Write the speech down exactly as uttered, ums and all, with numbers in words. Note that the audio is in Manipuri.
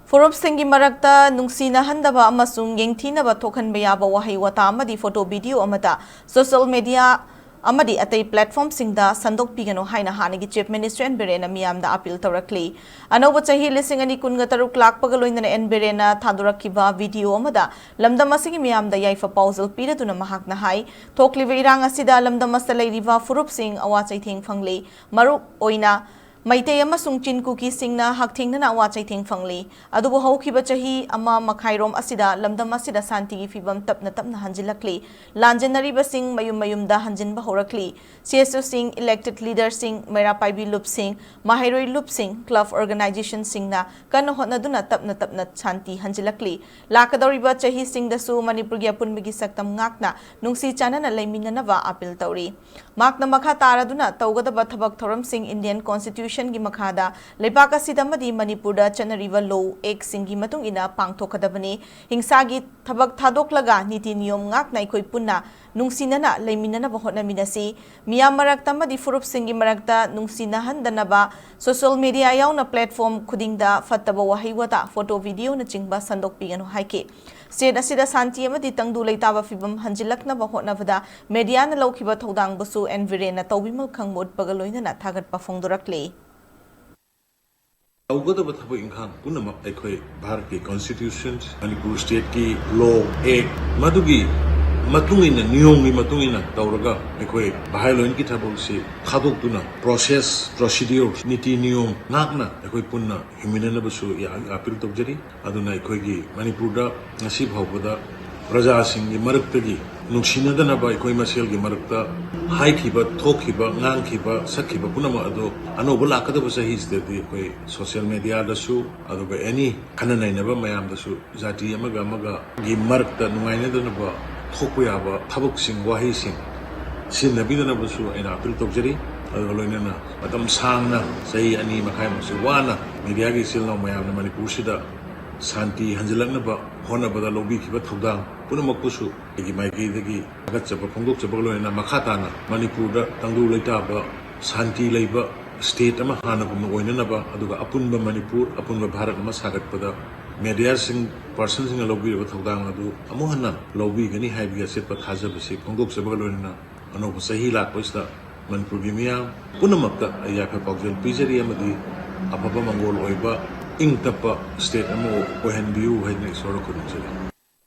ꯐꯨꯔꯨꯞꯁꯤꯡꯒꯤ ꯃꯔꯛꯇ ꯅꯨꯡꯁꯤꯅꯍꯟꯗꯕ ꯑꯃꯁꯨꯡ ꯌꯦꯡꯊꯤꯅꯕ ꯊꯣꯛꯍꯟꯕ ꯌꯥꯕ ꯋꯥꯍꯩ ꯋꯥꯇꯥ ꯑꯃꯗꯤ ꯐꯣꯇꯣ ꯚꯤꯗꯤꯑꯣ ꯑꯃꯠꯇ ꯁꯣꯁꯤꯌꯦꯜ ꯃꯤꯗꯤꯌꯥ ꯑꯃꯗꯤ ꯑꯇꯩ ꯄ꯭ꯂꯦꯠꯐꯣꯔꯝꯁꯤꯡꯗ ꯁꯟꯗꯣꯛꯄꯤꯒꯅꯨ ꯍꯥꯏꯅ ꯍꯥꯟꯅꯒꯤ ꯆꯤꯐ ꯃꯤꯅꯤꯁꯇꯔ ꯑꯦꯟ ꯕꯤꯔꯦꯟꯅ ꯃꯤꯌꯥꯝꯗ ꯑꯄꯤꯜ ꯇꯧꯔꯛꯂꯤ꯫ ꯑꯅꯧꯕ ꯆꯍꯤ ꯂꯤꯁꯤꯡ ꯑꯅꯤ ꯀꯨꯟꯒ ꯇꯔꯨꯛ ꯂꯥꯛꯄꯒ ꯂꯣꯏꯅꯅ ꯑꯦꯟ ꯕꯤꯔꯦꯟꯅ ꯊꯥꯗꯣꯔꯛꯈꯤꯕ ꯚꯤꯗꯤꯑꯣ ꯑꯃꯗ ꯂꯝꯗꯝ ꯑꯁꯤꯒꯤ ꯃꯤꯌꯥꯝꯗ ꯌꯥꯏꯐ ꯄꯥꯎꯖꯦꯜ ꯄꯤꯔꯗꯨꯅ ꯃꯍꯥꯛꯅ ꯍꯥꯏ, ꯊꯣꯛꯂꯤꯕ ꯏꯔꯥꯡ ꯑꯁꯤꯗ ꯂꯝꯗꯝ ꯑꯁꯤꯗ ꯂꯩꯔꯤꯕ ꯐꯨꯔꯨꯞꯁꯤꯡ ꯑꯋꯥ ꯆꯩꯊꯦꯡ ꯐꯪꯂꯤ꯫ ꯃꯔꯨ ꯑꯣꯏꯅ ꯃꯩꯇꯩ ꯑꯃꯁꯨꯡ ꯆꯤꯟ ꯀꯨꯀꯤꯁꯤꯡꯅ ꯍꯛꯊꯦꯡꯅꯅ ꯑꯋꯥ ꯆꯩꯊꯦꯡ ꯐꯪꯂꯤ꯫ ꯑꯗꯨꯕꯨ ꯍꯧꯈꯤꯕ ꯆꯍꯤ ꯑꯃ ꯃꯈꯥꯏꯔꯣꯝ ꯑꯁꯤꯗ ꯂꯝꯗꯝ ꯑꯁꯤꯗ ꯁꯥꯟꯇꯤꯒꯤ ꯐꯤꯕꯝ ꯇꯞꯅ ꯇꯞꯅ ꯍꯟꯖꯤꯜꯂꯛꯂꯤ꯫ ꯂꯥꯟꯖꯦꯟꯅꯔꯤꯕꯁꯤꯡ ꯃꯌꯨꯝ ꯃꯌꯨꯝꯗ ꯍꯟꯖꯤꯟꯕ ꯍꯧꯔꯛꯂꯤ꯫ ꯁꯤ ꯑꯦꯁ ꯌꯨꯁꯤꯡ, ꯏꯂꯦꯛꯇꯦꯗ ꯂꯤꯗꯔꯁꯤꯡ, ꯃꯩꯔꯥ ꯄꯥꯏꯕꯤ ꯂꯨꯞꯁꯤꯡ, ꯃꯍꯩꯔꯣꯏ ꯂꯨꯞꯁꯤꯡ, ꯀ꯭ꯂꯕ ꯑꯣꯔꯒꯅꯥꯏꯖꯦꯁꯟꯁꯤꯡꯅ ꯀꯟꯅ ꯍꯣꯠꯅꯗꯨꯅ ꯇꯞꯅ ꯇꯞꯅ ꯁꯥꯟꯇꯤ ꯍꯟꯖꯤꯜꯂꯛꯂꯤ꯫ ꯂꯥꯛꯀꯗꯧꯔꯤꯕ ꯆꯍꯤꯁꯤꯡꯗꯁꯨ ꯃꯅꯤꯄꯨꯔꯒꯤ ꯑꯄꯨꯟꯕꯒꯤ ꯁꯛꯇꯝ ꯉꯥꯛꯅ ꯅꯨꯡꯁꯤ ꯆꯥꯟꯅꯅ ꯂꯩꯃꯤꯟꯅꯅꯕ ꯑꯄꯤꯜ ꯇꯧꯔꯤ꯫ ꯃꯍꯥꯛꯅ ꯃꯈꯥ ꯇꯥꯔꯗꯨꯅ ꯇꯧꯒꯗꯕ ꯊꯕꯛ ꯊꯧꯔꯝꯁꯤꯡ ꯏꯟꯗꯤꯌꯟ ꯀꯣꯟꯁꯇꯤꯇ꯭ꯌꯨꯁꯟꯒꯤ ꯃꯈꯥꯗ ꯂꯩꯕꯥꯛ ꯑꯁꯤꯗ ꯑꯃꯗꯤ ꯃꯅꯤꯄꯨꯔꯗ ꯆꯠꯅꯔꯤꯕ ꯂꯣ ꯑꯦꯛꯁꯤꯡꯒꯤ ꯃꯇꯨꯡ ꯏꯟꯅ ꯄꯥꯡꯊꯣꯛꯀꯗꯕꯅꯤ꯫ ꯍꯤꯡꯁꯥꯒꯤ ꯊꯕꯛ ꯊꯥꯗꯣꯛꯂꯒ ꯅꯤꯇꯤ ꯅꯤꯌꯣꯝ ꯉꯥꯛꯅ ꯑꯩꯈꯣꯏ ꯄꯨꯟꯅ ꯅꯨꯡꯁꯤꯅꯅ ꯂꯩꯃꯤꯟꯅꯅꯕ ꯍꯣꯠꯅꯃꯤꯟꯅꯁꯤ꯫ ꯃꯤꯌꯥꯝ ꯃꯔꯛꯇ ꯑꯃꯗꯤ ꯐꯨꯔꯨꯞꯁꯤꯡꯒꯤ ꯃꯔꯛꯇ ꯅꯨꯡꯁꯤꯅꯍꯟꯗꯅꯕ ꯁꯣꯁꯤꯌꯦꯜ ꯃꯤꯗꯤꯌꯥ ꯌꯥꯎꯅ ꯄ꯭ꯂꯦꯠꯐꯣꯔꯝ ꯈꯨꯗꯤꯡꯗ ꯐꯠꯇꯕ ꯋꯥꯍꯩ ꯋꯥꯇꯥ, ꯐꯣꯇꯣ, ꯚꯤꯗꯤꯑꯣꯅꯆꯤꯡꯕ ꯁꯟꯗꯣꯛꯄꯤꯒꯅꯨ ꯍꯥꯏꯈꯤ꯫ ꯁ꯭ꯇꯦꯠ ꯑꯁꯤꯗ ꯁꯥꯟꯇꯤ ꯑꯃꯗꯤ ꯇꯪꯗꯨ ꯂꯩꯇꯥꯕ ꯐꯤꯕꯝ ꯍꯟꯖꯤꯜꯂꯛꯅꯕ ꯍꯣꯠꯅꯕꯗ ꯃꯤꯗꯤꯌꯥꯅ ꯂꯧꯈꯤꯕ ꯊꯧꯗꯥꯡꯕꯨꯁꯨ ꯑꯦꯟ ꯕꯤꯔꯦꯟꯅ ꯇꯧꯕꯤꯃꯜ ꯈꯪꯕ ꯎꯠꯄꯒ ꯂꯣꯏꯅꯅ ꯊꯥꯒꯠꯄ ꯐꯣꯡꯗꯣꯔꯛꯂꯤ꯫ ꯇꯧꯒꯗꯕ ꯊꯕꯛ ꯏꯪꯈꯥꯡ ꯄꯨꯝꯅꯃꯛ ꯑꯩꯈꯣꯏ ꯚꯥꯔꯠꯀꯤ ꯀꯣꯟꯁꯇꯤꯇ꯭ꯌꯨꯁꯟ, ꯃꯅꯤꯄꯨꯔ ꯁ꯭ꯇꯦꯠꯀꯤ ꯂꯣ, ꯑꯦꯛ, ꯃꯗꯨꯒꯤ ꯃꯇꯨꯡ ꯏꯟꯅ, ꯅꯤꯌꯣꯝꯒꯤ ꯃꯇꯨꯡ ꯏꯟꯅ ꯇꯧꯔꯒ ꯑꯩꯈꯣꯏ ꯚꯥꯏꯑꯣꯂꯦꯟꯒꯤ ꯊꯕꯛꯁꯤ ꯊꯥꯗꯣꯛꯇꯨꯅ ꯄ꯭ꯔꯣꯁꯦꯁ, ꯄ꯭ꯔꯣꯁꯤꯗ꯭ꯌꯨꯔ, ꯅꯤꯇꯤ ꯅꯤꯌꯣꯝ ꯉꯥꯛꯅ ꯑꯩꯈꯣꯏ ꯄꯨꯟꯅ ꯍꯤꯡꯃꯤꯟꯅꯅꯕꯁꯨ ꯑꯄꯤꯜ ꯇꯧꯖꯔꯤ꯫ ꯑꯗꯨꯅ ꯑꯩꯈꯣꯏꯒꯤ ꯃꯅꯤꯄꯨꯔꯗ ꯉꯁꯤ ꯐꯥꯎꯕꯗ ꯄ꯭ꯔꯖꯥꯁꯤꯡꯒꯤ ꯃꯔꯛꯇꯒꯤ ꯅꯨꯡꯁꯤꯅꯗꯅꯕ ꯑꯩꯈꯣꯏ ꯃꯁꯦꯜꯒꯤ ꯃꯔꯛꯇ ꯍꯥꯏꯈꯤꯕ, ꯊꯣꯛꯈꯤꯕ, ꯉꯥꯡꯈꯤꯕ, ꯁꯛꯈꯤꯕ ꯄꯨꯝꯅꯃꯛ ꯑꯗꯣ ꯑꯅꯧꯕ ꯂꯥꯛꯀꯗꯕ ꯆꯍꯤꯁꯤꯗꯗꯤ ꯑꯩꯈꯣꯏ ꯁꯣꯁꯤꯌꯦꯜ ꯃꯤꯗꯤꯌꯥꯗꯁꯨ, ꯑꯗꯨꯒ ꯑꯦꯅꯤ ꯈꯟꯅ ꯅꯩꯅꯕ ꯃꯌꯥꯝꯗꯁꯨ ꯖꯥꯇꯤ ꯑꯃꯒ ꯑꯃꯒꯒꯤ ꯃꯔꯛꯇ ꯅꯨꯡꯉꯥꯏꯅꯗꯅꯕ ꯊꯣꯛꯄ ꯌꯥꯕ ꯊꯕꯛꯁꯤꯡ, ꯋꯥꯍꯩꯁꯤꯡ ꯁꯤꯖꯤꯟꯅꯕꯤꯗꯅꯕꯁꯨ ꯑꯩꯅ ꯑꯄꯤꯜ ꯇꯧꯖꯔꯤ꯫ ꯑꯗꯨꯒ ꯂꯣꯏꯅꯅ ꯃꯇꯝ ꯁꯥꯡꯅ, ꯆꯍꯤ ꯑꯅꯤ ꯃꯈꯥꯏꯃꯨꯛꯁꯦ ꯋꯥꯅ ꯃꯤꯗꯤꯌꯥꯒꯤ ꯏꯆꯤꯜ ꯏꯅꯥꯎ ꯃꯌꯥꯝꯅ ꯃꯅꯤꯄꯨꯔꯁꯤꯗ ꯁꯥꯟꯇꯤ ꯍꯟꯖꯤꯜꯂꯛꯅꯕ ꯍꯣꯠꯅꯕꯗ ꯂꯧꯕꯤꯈꯤꯕ ꯊꯧꯗꯥꯡ ꯄꯨꯝꯅꯃꯛꯄꯨꯁꯨ ꯑꯩꯒꯤ ꯃꯥꯏꯀꯩꯗꯒꯤ ꯊꯥꯒꯠꯆꯕ ꯐꯣꯡꯗꯣꯛꯆꯕꯒ ꯂꯣꯏꯅꯅ ꯃꯈꯥ ꯇꯥꯅ ꯃꯅꯤꯄꯨꯔꯗ ꯇꯪꯗꯨ ꯂꯩꯇꯥꯕ, ꯁꯥꯟꯇꯤ ꯂꯩꯕ, ꯁ꯭ꯇꯦꯠ ꯑꯃ ꯍꯥꯟꯅꯒꯨꯝꯅ ꯑꯣꯏꯅꯅꯕ, ꯑꯗꯨꯒ ꯑꯄꯨꯟꯕ ꯃꯅꯤꯄꯨꯔ, ꯑꯄꯨꯟꯕ ꯚꯥꯔꯠ ꯑꯃ ꯁꯥꯒꯠꯄꯗ ꯃꯦꯗꯤꯌꯥꯁꯤꯡ, ꯄꯥꯔꯁꯟꯁꯤꯡꯅ ꯂꯧꯕꯤꯔꯤꯕ ꯊꯧꯗꯥꯡ ꯑꯗꯨ ꯑꯃꯨꯛ ꯍꯟꯅ ꯂꯧꯕꯤꯒꯅꯤ ꯍꯥꯏꯕꯒꯤ ꯑꯆꯦꯠꯄ ꯊꯥꯖꯕꯁꯤ ꯐꯣꯡꯗꯣꯛꯆꯕꯒ ꯂꯣꯏꯅꯅ, ꯑꯅꯧꯕ ꯆꯍꯤ ꯂꯥꯛꯄꯁꯤꯗ ꯃꯅꯤꯄꯨꯔꯒꯤ ꯃꯤꯌꯥꯝ ꯄꯨꯝꯅꯃꯛꯇ ꯑꯩ ꯌꯥꯏꯐ ꯄꯥꯎꯖꯦꯜ ꯄꯤꯖꯔꯤ ꯑꯃꯗꯤ ꯑꯐꯕ ꯃꯪꯒꯣꯜ ꯑꯣꯏꯕ ꯏꯪ ꯇꯞꯄ ꯁ꯭ꯇꯦꯠ ꯑꯃ ꯑꯣꯏꯍꯟꯕꯤꯌꯨ ꯍꯥꯏꯗꯨꯅ ꯏꯁꯣꯔꯗ ꯈꯨꯔꯨꯝꯖꯔꯤ꯫